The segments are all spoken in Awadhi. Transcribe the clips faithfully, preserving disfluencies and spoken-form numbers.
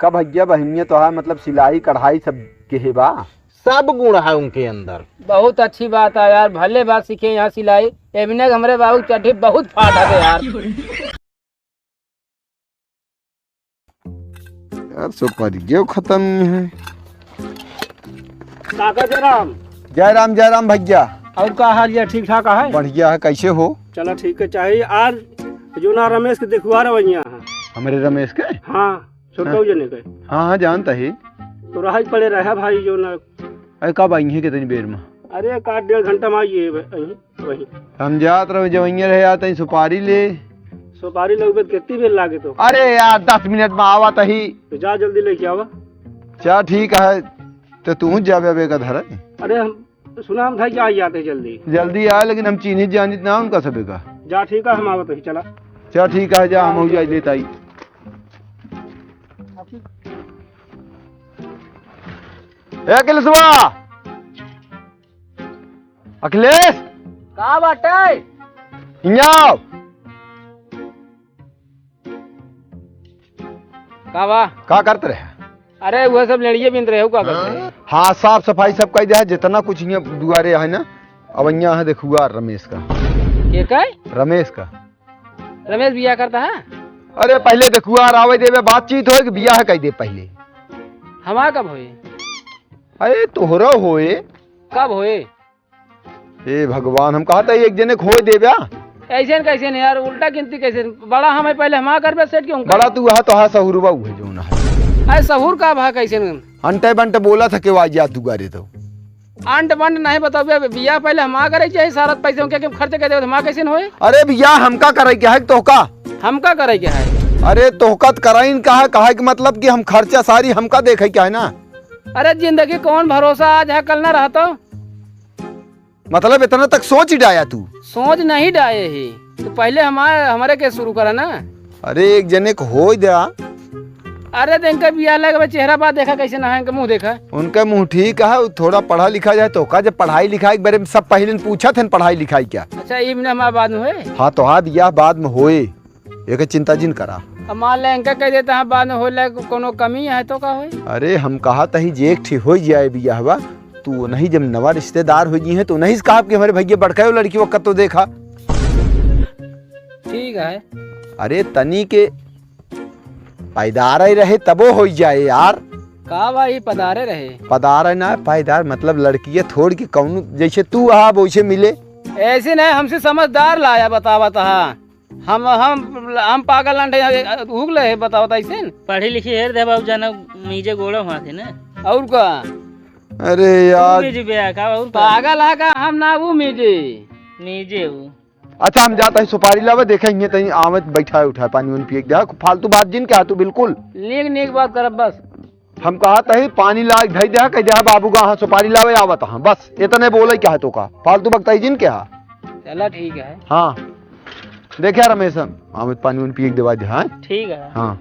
का भैया, बहिनिया तोहार मतलब सिलाई कढ़ाई सब के है बा? सब गुण है उनके अंदर। बहुत अच्छी बात है यार, भले बात सीखे यहाँ सिलाई। एमने हमरे बाबू की चड्ढी बहुत फाट है यार। यार, सुपारी जो खत्म है। काका जयराम। जयराम, जयराम भैया। और का हाल है? ठीक ठाक है? बढ़िया है, कैसे हो? चला ठीक है, चाहे आज जो ना रमेश के देखुआ रवैया है। हमरे रमेश के? हाँ, छोटका हाँ। जने के। हाँ, हाँ, जानता ही। तो रहा पड़े रहा भाई जो ना। अरे, कब आई है कितनी बेर में? अरे, एक आध डेढ़ घंटा में आई है भाई। वही। हम जात रहे, जवइया रहे, आते ही सुपारी ले। सुपारी लेबे त कितनी बेर लागे तो? अरे यार, दस मिनट में आवत ही। तो जा जल्दी लेके आवा। चल ठीक है, तो तू जाबे अबे का धरे। अरे हम सुना हम था कि आ जाते जल्दी। जल्दी आए, लेकिन हम चीन्हित जानित ना उनका सबे का। जा ठीक है, हम आवत ही, चला। चल ठीक है, जा हम हो जाए लेत आई। ए अखिलेशवा, अखिलेश! का बाटे? हियाँ आओ। का बा? का करत रहे? अरे, उहे सब लेड़िए बीनत रहे, का करत रहे? हाँ, साफ सफाई सब कइ दे, जितना कुछ हियाँ दुआरे है ना, अब हियाँ है देखुआ रमेश का। के का? रमेश का। रमेश बियाह करता है? अरे, पहिले देखुआ आवे देबे, बातचीत होए कि बियाह कइ दे पहिले। हमार कब होए? अरे, तोहरा होए। कब होए? हे भगवान, हम कहत ही एक जने क होए देब्या। ऐसे न कैसे न यार, उल्टा गिनती कैसे न? बड़ा हमें पहिले हमा करबे सेट क्यों? बड़ा तू वहा तो हा सहूर बा उहे जौन है। अरे सहूर का भा कैसे न? अंटे बंटे बोला था के वाजिया तू गारे तो। अंट बंट नहीं बताओ बे, बियाह पहिले हमा करे के चाही, सारा पैसे उनके के खर्च कर देबे, हमा कैसे न होए? अरे बियाह हमका करे के है, तोहका? हमका करे के है। अरे तोहका त कराइन का है, कहे के मतलब कि हम खर्चा सारी हमका देखे के है ना। अरे जिंदगी कौन भरोसा, आज है कल ना रहा तो। मतलब इतना तक सोच ही डाया तू? सोच नहीं डाए ही, तो पहिले हमारे, हमारे के शुरू करा ना। अरे एक जने क होए द्या। अरे तो इनका बियाह लगे बा, चेहरा बात देखा कैसे ना है, इनका मुंह देखा। उनका मुंह ठीक है, उ थोड़ा पढ़ा लिखा जाए तो का, जब पढ़ाई लिखाई के बारे में सब पहिले न पूछत हन पढ़ाई लिखाई क्या। अच्छा, ई बिना हमारा बाद में होए? हाँ तो हाँ, बियाह बाद में होए। एके चिंता जिन करा। अब मान ले, इनका कह देता है, बाद में होए लायक कोनो कमी है तो का होई? अरे, हम कहत ही जे एक ठी होई जाए बियाहवा, तू नहीं जब नवा रिश्तेदार हो जी है तो नहीं कहा कि हमरे भैया बड़का लड़की वक्त तो देखा। ठीक है। अरे, तनी के पैदार ही रहे तबो होई जाए यार। का भाई, पदारे रहे? पदार है ना, पैदार मतलब लड़किया थोड़ के कौनो जैसे तू आब वैसे मिले। ऐसे नहीं, हमसे समझदार लाया बतावत हा। हम, हम, हम पागल ना ठे, हुक ले है, बताओ तो ऐसे न। पढ़ी लिखी हेर दे बाबू, जाना मीजे गोड़ा हुआ थे ना। और का? अरे तू यार। मीजे बे का, और का? पागल है का? हम ना वो मीजे। मीजे वो। अच्छा, हम जाता ही सुपारी लावे, देखे हियाँ तहीं आवत बैठा है, उठा है, पानी वानी पिए के दे। फालतू बात जिन क्या तू बिल्कुल। नीक नीक बात करब बस। हम कहत ही पानी ला धई दे, कह दे, "हाँ बाबू का, हाँ सुपारी लावे आवत, हाँ।" बस इतने बोले क्या है तो का, फालतू बकताई जिन क्या? चला ठीक है। हाँ, देखे रमेश, हम आवत पानी वानी पिए के देवा दे, हाँ? ठीक है। हाँ।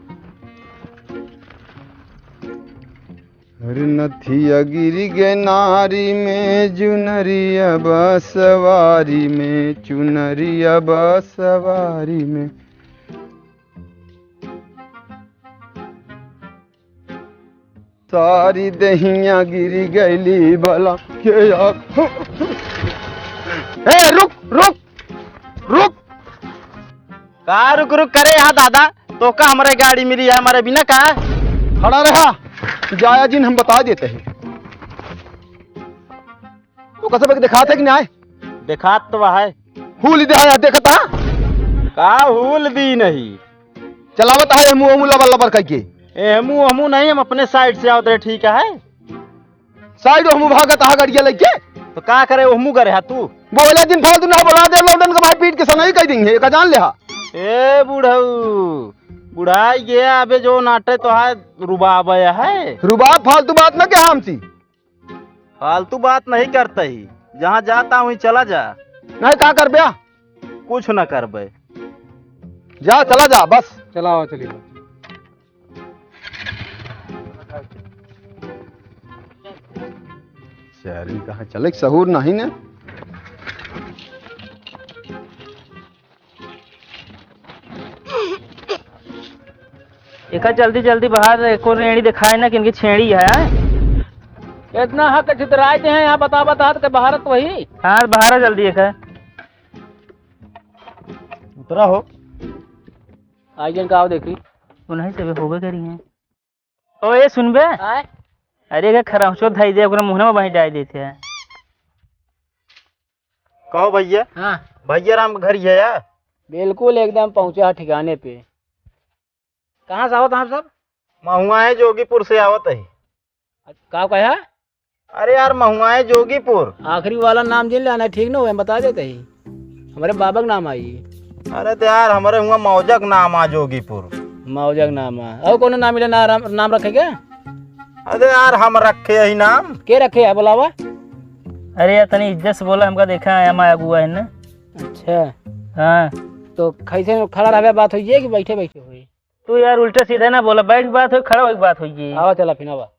अरे नथिया गिर गए नारी में, चुनरिया बसवारी में, चुनरिया बसवारी में। सारी देहिया गिरी गईली बला के आँख। ए, रुक, रुक, रुक। का रुक, रुक करे यहाँ दादा? तो का हमरे गाड़ी मिली है, हमारे बिना का? खड़ा रहा, जाया जिन हम बता देते हैं। तो कसम के दिखाते कि नहीं? दिखात तो है। हुल दे है, देखता? का हुल दी नहीं? चलावत है हमू हमू लबर लबर कह के। ए, हमू हमू नहीं, हम अपने साइड से आवत रहे, ठीक है? साइड हमू भागत हा गड़िया लेके। तो का करे, हमू करे हा तू? बोले दिन फालतू ना बोला दे, लौटन के भाई पीट के सनई कह देंगे, का जान ले हा। ए बुढ़ऊ, बुढ़ाई गया, अबे जो नाटे तो है रुबाब है। रुबाब फालतू बात ना क्या हमसी? फालतू बात नहीं करता ही, जहाँ जाता वहीं चला जा। नहीं, का करबे? कुछ ना करबे। जा, चला जा, बस। चलाओ, चलिए। शहरी कहाँ चले, सहूर नहीं ने। एक का जल्दी जल्दी बाहर, एको रेड़ी दिखाए ना कि इनकी छेड़ी है, हैं? इतना हक छितराए दे हैं यहाँ, बता बता के बाहर तो वही। हाँ, बाहर जल्दी एक है। उतरा हो। आई जन का आओ देखी। उन्हीं से भी होबे करी हैं। ओ, ए, सुनबे? आय? अरे, का खरौचो धई दे, ओकरा मुंह में वहीं डाल देते हैं। कहो भैया। हाँ। भैया राम के घर ये है? बिल्कुल एकदम पहुँचा है ठिकाने पे। कहाँ से आवत हैं आप सब? महुआ है, जोगीपुर से आवत है। का कहा? अरे यार, महुआ है जोगीपुर। आखिरी वाला नाम जिन लेना ठीक न हुए, बता देते ही। हमरे बाबा के नाम आई। अरे तो यार, हमरे हुआ मौजक नाम आ जोगीपुर। मौजक नाम आ। और कोनो नाम मिले ना, राम, नाम रखे क्या? अरे यार, हम रखे ही नाम। के रखे है, बुलावा? अरे यार, तनी इज्जत से बोला, हमका देखा है, हमारा अगुआ है ना। अच्छा। हाँ। तो कैसे खड़ा रहबे, बात होइए कि बैठे बैठे होई? तू यार उल्टा सीधा ना बोला, बैठ के बात होई, खड़ा होके बात होइए। आवा चला फिर आवा।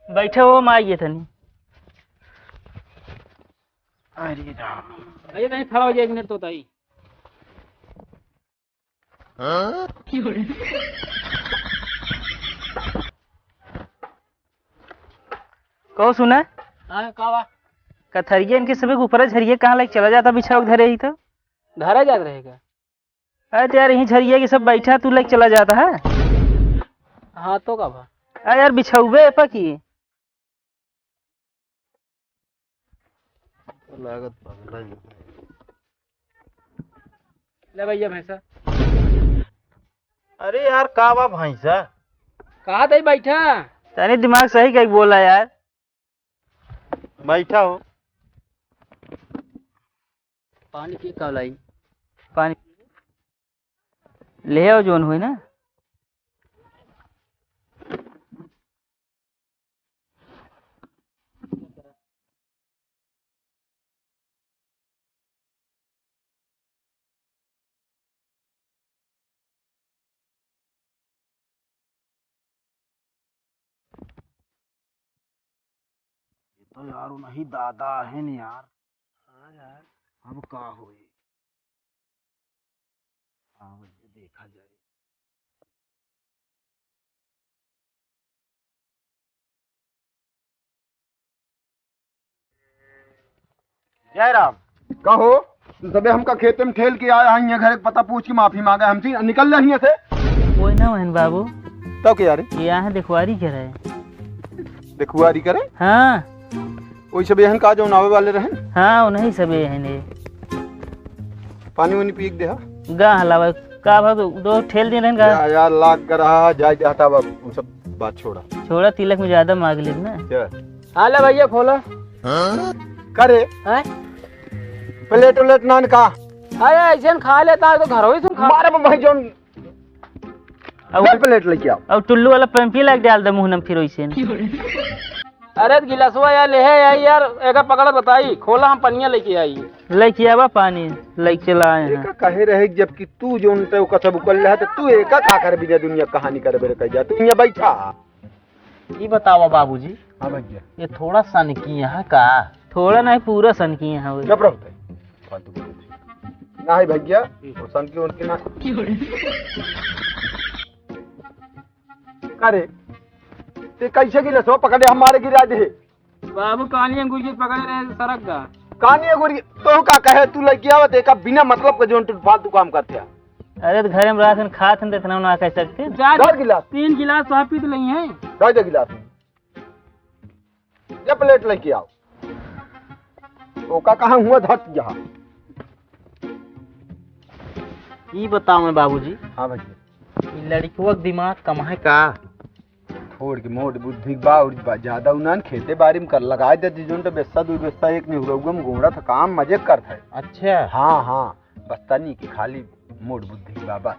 बैठे हो, हम आइए तनी। अरे राम। भैया, कहीं खड़ा हो जाए एक मिनट तो ताई। कहो सुना? हाँ, का बा? कथरिया इनके सबे के ऊपर झरिए कहाँ लाइक चला जाता बिछाव धरे ही तो? धरा जात रहेगा। अरे तो यार, यहीं झरिया के सब बैठा, तू लाइक चला जाता है। हाँ, तो का बा? अरे यार, बिछाउबे पकी। लागत पगला ही है। ले भैया भैंसा। अरे यार, का बा भैंसा? कहा तई बैठा? तनी दिमाग सही कई बोला यार। बैठा हो। पानी पी का लाई? पानी ले आओ, जोन होई ना। ये तो यार उन्हीं दादा है न यार। हाँ यार। अब का होई? हाँ भैया, देखा जाए। जय राम। कहो, तू सबे हमका खेते में ठेल के आया है, यहाँ घर के पता पूछ के माफी मांगा हमसे, निकल ले यहाँ से। कोई ना बहन बाबू। तो क्या रे? ये यहाँ देखवारी करे। देखवारी करे? हाँ। वही सब यहन का जौन आवे वाले रहन? हाँ, उन्हीं सब यहन है। पानी वानी पी के देहा। गा हलावा, का भाव दो, दो ठेल दिन रहन का? या, यार, लाग कर रहा, जाए जाता बा, वो सब बात छोड़ा। छोड़ा, तिलक में ज्यादा मांग लेब ना। क्या? हाँ, ले भैया, खोला। करे? हैं? प्लेट उलेट नान का? अरे, ऐसे न खा लेता है तो घर ही तुम खा। मारे भाई जौन अब ले प्लेट लेके आओ। अब टुल्लू वाला पंपी लाग डाल दे मुंह में फिर वैसे न। अरे त गिलासवा यार ले है यार, यार एका पकड़ बताई, खोला हम पनिया लेके आई। लेके आवा पानी, लेके चला आए हैं। एका कहे रहे जबकि तू जोन ते ओका सब उकल रहा त तू एका का कर बिना दुनिया कहानी कर बेरे कह जा, तू यहाँ बैठा। ई बतावा बाबूजी। हाँ भैया। ये थोड़ा सनकी यहाँ का? थोड़ा नहीं, पूरा सनकी यहाँ हुई। चुप रहो ते। फालतू बोलत है। नहीं भैया, वो सनकी उनकी ना। का रे? ते कैसे गिरे सो पकड़े हमारे गिरा दे? बाबू कानी अंगूर के पकड़े रहे सरक गा। कानी अंगूर के, तो का कहे तू लड़की आवत है का बिना मतलब का जोन तू फालतू काम करते हैं? अरे तो घरे में रहत हन, खात हन, तो इतना ना कह सकते। जा, धर गिलास। तीन गिलास तो आप पी तो लई हैं। धर दे गिलास। जा प्लेट लेके आओ। ओका कहाँ हुआ धर जहाँ। ई बताओ मैं बाबूजी। हाँ भैया। ई लड़कवा के दिमाग कम है का? थोड़ के मोट बुद्धि के बा और बा-, ज्यादा उनान खेते बाड़ी में कर लगाए देती, जोन तो बेस्सा दू बेस्सा एक निहुरउआ में गोड़ा था, काम मजे करत है। अच्छा। हाँ, हाँ, बस तनी की खाली मोट बुद्धि के बा, बस।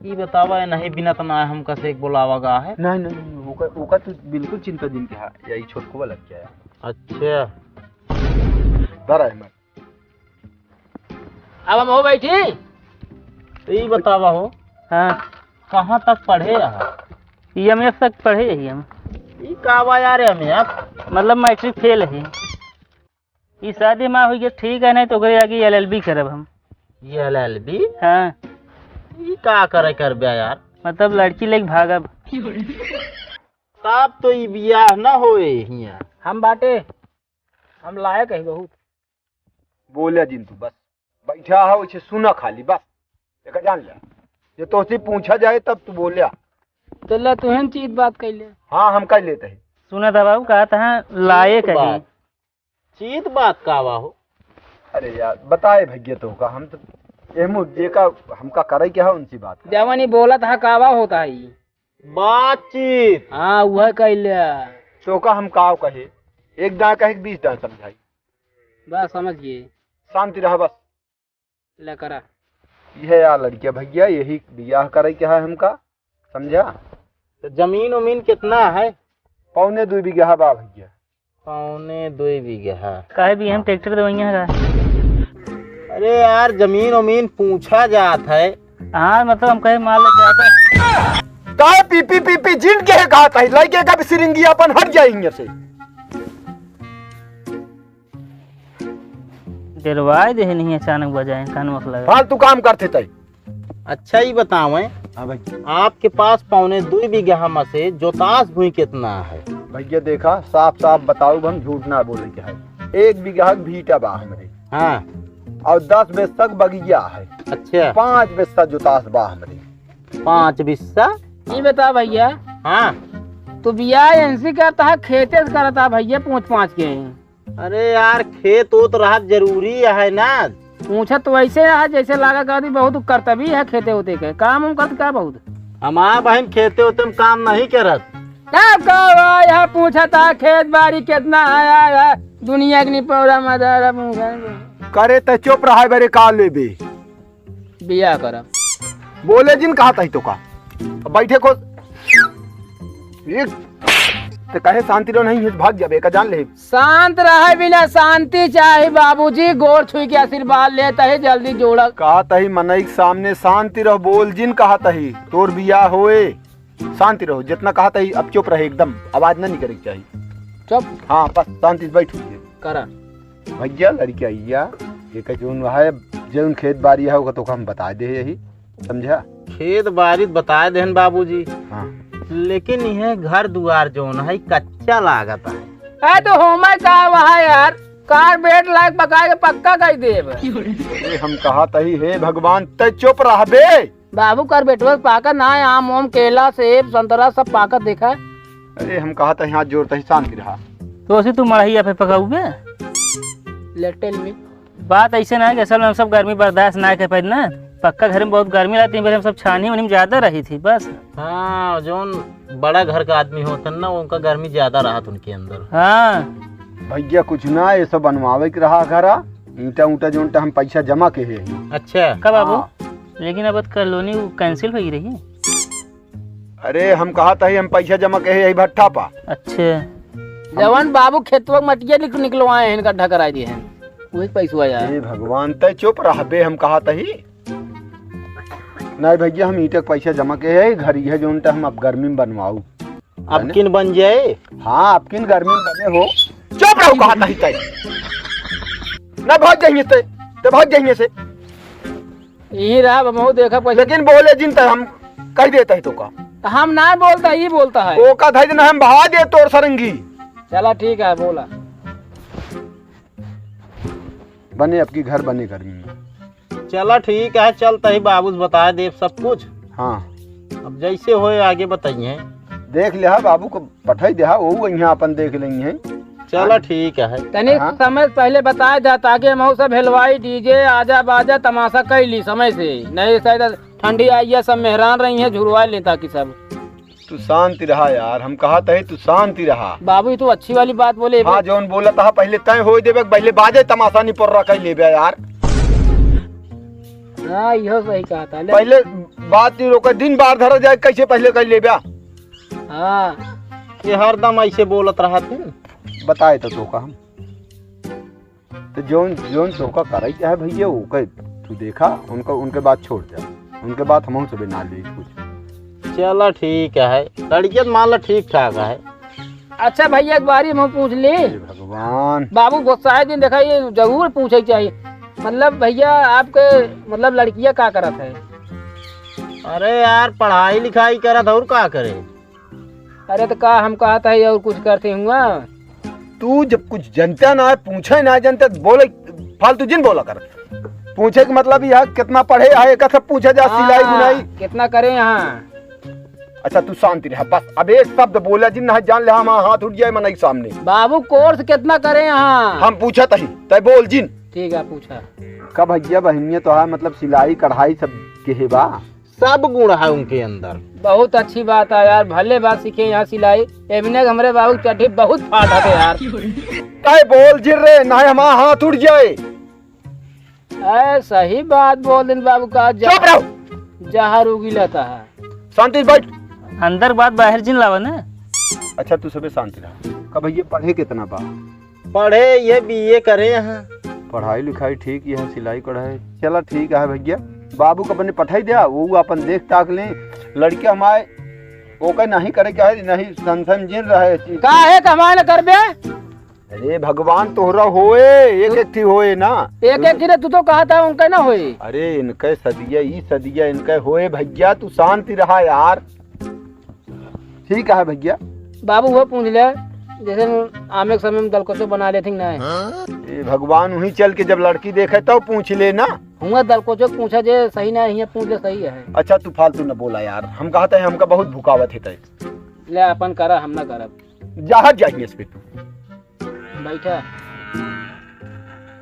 ई बतावा, ये नहीं बिना तना हमका से एक बोलावा गा है? नहीं, नहीं, नहीं, ओका, ओका तू बिल्कुल चिंता जिन के हा, यही छोटको वाला क्या है? अच्छा। डरा है मत। अब हम हो बैठी। तो ई बतावा हो। हाँ। कहाँ तक पढ़े रहा? एमएफ तक पढ़े ही हम। ई का बा यार एमएफ? मतलब मैट्रिक फेल है। ई शादी में हुई गई ठीक है, नहीं तो ओकरे आगे एलएलबी करब हम। एलएलबी? हाँ। ई का करे करबे यार? मतलब लड़की लेके भागब। तब तो ई बियाह न होए हियां। हम बाटे, हम लायक है बहुत। बोले जिन तू बस। बैठा है, उसे सुना खाली, बस। एका जान ले। जे तोसे पूछा जाए, तब तू बोल्या। तो ले, तुहन चीत बात कैले। हाँ, हम कह लेते हैं। सुना था बाबू, कहा था लायक है। बात। चीत बात का बा हो? अरे यार, बताए भैया तो का, हम तो एहमू जे का हमका करे के है, उनसी बात का। जवन ही बोलत है, का बा होता है ई? बातचीत। हाँ, वह कैले। तो का हम काव कहे, एक दांय कहे, बीस दांय समझाई। बस समझ गए। शांति रहा बस। ले करा। यह यार लड़किया भैया, यही बियाह करे के है हमका, समझा? तो जमीन उमीन कितना है? पौने दुई बीघा बा भैया। पौने दुई बीघा। काहे भी हम हाँ। ट्रैक्टर दवैया है का? अरे यार, जमीन उमीन पूछा जात है। हाँ, मतलब हम कहे मान लो ज्यादा। काहे पी पी पी पी जिन के कहा था, लड़के का भी सिरिंगी अपन हट जाए हियां से। डेरवाए देहे नहीं अचानक बजाए कान मत लगा। फालतू काम करते तय। अच्छा, ई बतावें, हाँ भाई। आपके पास पौने दुई बीघा में से जोतास भुई कितना है? भैया देखा, साफ साफ बताओ, हम झूठ ना बोले के है। एक बीघा के भीटा बा हमरे। हाँ। और दस बिस्सा के बगिया है। अच्छा। पाँच बिस्सा जोतास बा हमरे। पाँच बिस्सा? ई बता भैया। हाँ। तू बियाह एनसी करता है, खेते से करता है भैया, पूछ पाँच के। अरे यार, खेत ओत रहत जरूरी है ना। पूछत तो वैसे है, जैसे लागा करती बहुत करतबी है खेते होते के। काम उम करत का बहुत? हमार बहन खेते होते में काम नहीं करत। तब का हुआ, यहाँ पूछा था खेत बाड़ी कितना है, आया है, दुनिया के निपौरा मदारा मुंह करे त चुप रहा बरे, का लेबे? बियाह करब। बोले जिन कहा तही तो का? अब बैठे को एक ते कहे शांति रहो, नहीं है तो भाग जाबे, का जान ले। शांत रहे बिना शांति चाही बाबूजी, गोड़ छुई के आशीर्वाद लेत है, जल्दी जोड़ब। कहा तही मनई के सामने शांति रहो, बोल जिन कहा तही, तोर बियाह होए, शांति रहो, जितना कहा तही अब चुप रहे, एकदम आवाज ना निकले के चाही। चुप। हाँ, बस शांति से बैठ हुई है। करा। भैया, लड़किया, ये का जौन है, जौन खेत बाड़ी है, ओका तो हम बता दे यही, समझा? खेत बाड़ी बता देहन बाबूजी। हाँ। लेकिन यह घर दुआर जौन है, कच्चा लागत है। ए, तो होमा का वहा यार, कारबेट लाग पका के पक्का कर देब। अरे, हम कहा तही, हे भगवान, तै चुप रहबे। बाबू, कारबेटवा पाकत ना है, आम, ओम, केला, सेब, संतरा सब पाकत देखा। अरे, हम कहा तही, हाथ जोड़ता ही, शांति रहा। तो उसे तू मड़हिया पे पकाऊ बे? लेटेल में। बात ऐसे ना है कि असल में हम सब गर्मी बर्दाश्त ना कर पाए ना। पक्का घर में बहुत गर्मी रहती है, हम सब छानी उनी में ज्यादा रही थी बस। हाँ, जौन बड़ा घर का आदमी होतन ना, उनका गर्मी ज्यादा रहत उनके अंदर। हाँ। भैया कुछ ना, ये सब बनवावे के रहा घरा, ईंटा ऊंटा जौन टा हम पैसा जमा के है। अच्छा। का बाबू? हाँ। लेकिन अब कॉलोनी वो cancel हो ही रही। अरे हम कहा तही हम पैसा जमा के है यही भट्ठा पा। अच्छा। जवन बाबू खेतवा के मटिया निक-, निकलवाए हैं, गड्ढा कराई दिए हैं, वही पैसवा यार। हे भगवान, तै चुप रहबे, हम कहा तही। नहीं भैया, हम ईंटे के पैसा जमा के है, घर यह जौन टा हम अब गर्मी में बनवाऊ। अब किन बन जाए? हाँ, अब किन गर्मी में बने हो। चुप रहो, कहा तही तै। ना भाग जाइए तै, तै भाग जाइए से। यही रहा, हमहू देखा पैसा। लेकिन बोले जिन तै हम कह देता ही तो का। तो हम ना बोलता, ये बोलता है। ओका धई देना हम बहा दे तोर सरंगी। चला ठीक है, बोला। बने अब की घर बने गर्मी में। चला ठीक है, चल तही बाबू से बताए देब सब कुछ। हाँ। अब जैसे होए आगे बताइए। देख लिहा बाबू को पठाई देहा, वो यहाँ अपन देख लेंगे। चला ठीक है। तनी हाँ। समय से पहले बताए जा ताकि हम सब हेलवाई डीजे आजा बाजा तमाशा कर ली समय से, नहीं शायद ठंडी आई है, सब मेहरान रही हैं, झुरवा लें ताकि सब। तू शांति रहा यार, हम कहा तही तू शांति रहा। बाबू, ये तो अच्छी वाली बात बोले। हाँ, जौन बोला था पहले तय हो देबे, पहले बाजे तमाशा नहीं पड़ रहा कहीं लेबे यार। हाँ, इहो सही कहा था। ले। पहले बात नहीं रोका, दिन बार धरा जाए, कैसे पहले कहीं लेबे? हाँ। ये हरदम ऐसे बोलत रहा तू। बताए तो, तो का हम। तो जौन, जौन तोका करे के है भैया, ओके तू देखा, उनका, उनके बात छोड़ दे, उनके बात हमहू सबे ना ले कुछ। चला ठीक है, लड़किया तो मान ला ठीक ठाक है। अच्छा भैया, एक बारी हम पूछ ली। हे भगवान। बाबू गुस्साए दिन देखा, ये जरूर पूछे के चाहिए। मतलब भैया, आपके मतलब लड़किया का करत है? अरे यार, पढ़ाई लिखाई करत और का करे? अरे तो का हम कहत है और कुछ करते हुआ? तू जब कुछ जनता ना है, पूछे ना जनता, बोले फालतू जिन बोला कर। पूछे के मतलब यह कितना पढ़े है, एक सब पूछे जा, सिलाई हाँ, बुनाई। कितना करे यहाँ? अच्छा तू शांति रह बस, अब एक शब्द बोला जिन ना जान ले, हम हाथ उठ जाए मनई सामने। बाबू कोर्स कितना करे यहाँ? हम पूछत ही, तय बोल जिन। ठीक है, पूछा। का भैया बहनिया तो है, मतलब सिलाई कढ़ाई सब के है बा? सब गुण है उनके अंदर। बहुत अच्छी बात है यार, भले बात सीखे यहाँ सिलाई। एमने हमरे बाबू के चड्ढी बहुत फाट हटे यार। तय बोल जिन रे, ना हमारा हाथ उठ जाए। ए, सही बात बोल दिन बाबू का, चुप रहो। जहर उगिलता है। शांति से बैठ। अंदर बात बाहर जिन लावा ना। अच्छा तू सबे शांति रहा। का भैया पढ़े कितना बा? पढ़े ये बीए करे यहाँ। पढ़ाई लिखाई ठीक, यहाँ सिलाई कढ़ाई। चला ठीक है भैया, बाबू का अपने पठाई द्या, वो अपन देख ताक ले। लड़के हमारे ओके नहीं करे क्या है, नहीं संसम जिन रहे। काहे कमाए न करबे? अरे भगवान तोहरा होए, एक एक थी होए ना। एक एक थी रे, तू तो कहा था उनका ना होए। अरे इनके सदिया, ई सदिया इनके होए भैया, तू शांति रहा यार। ठीक है भैया। बाबू वो पूछ ले, जैसे आमे के समय में दलकोचो बना लेते ना। ए भगवान, वहीं चल के जब लड़की देखे तब पूछ ले ना। हुआ दलकोचो पूछा जे सही ना है, पूछ ले सही है। अच्छा तू फालतू न बोला यार, हम कहते हैं हमका बहुत भुकावत है तय। ले अपन करा, हम ना करब। जहाँ जाइए इस पे तू। बैठा।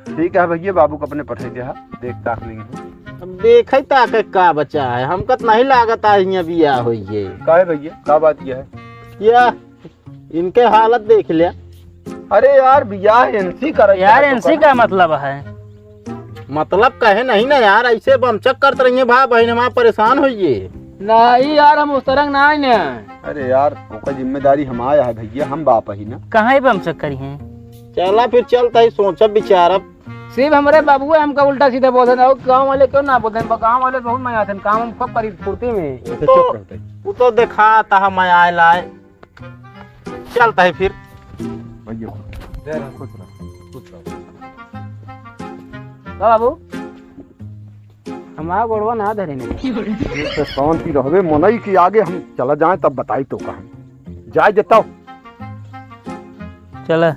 ठीक है भैया, बाबू को अपने पठे दिया, देख ताक लेंगे। अब देखे ताके का बचा है, हमका तो नहीं लागत आज यहाँ बियाह होइए। का है भैया, का बात यह है? या इनके हालत देख लिया। अरे यार, बियाह एनसी करे यार, के है तो एनसी कर। का मतलब है? मतलब कहे नहीं ना यार, ऐसे बमचक करत रहिए भा बहिन, हमार परेशान होइए। नहीं यार, हम उस तरह ना आए ना। अरे यार, ओकर जिम्मेदारी हम आया है भैया, हम बाप ही ना। कहाँ ही बमचक करी हैं? चला फिर चलता ही सोचब विचारब। सिर्फ हमरे बाबुए हमका उल्टा सीधा बोलते हैं, और गाँव वाले क्यों ना बोलते हैं? गाँव वाले बहुत मजा आते हैं, काम हम खूब करी फुर्ती में। ऐसे तो चुप रहते हैं। वो तो देखा था हम आए लाए। चलता है फिर। भैया, जय राम, खुश रहो, खुश रहो। का बाबू? हमारा गोड़वा ना धरे नहीं। ये तो शांति रहबे, मनई के आगे हम चला जाए तब बताई तो का हम। जाए देता हूँ। चला।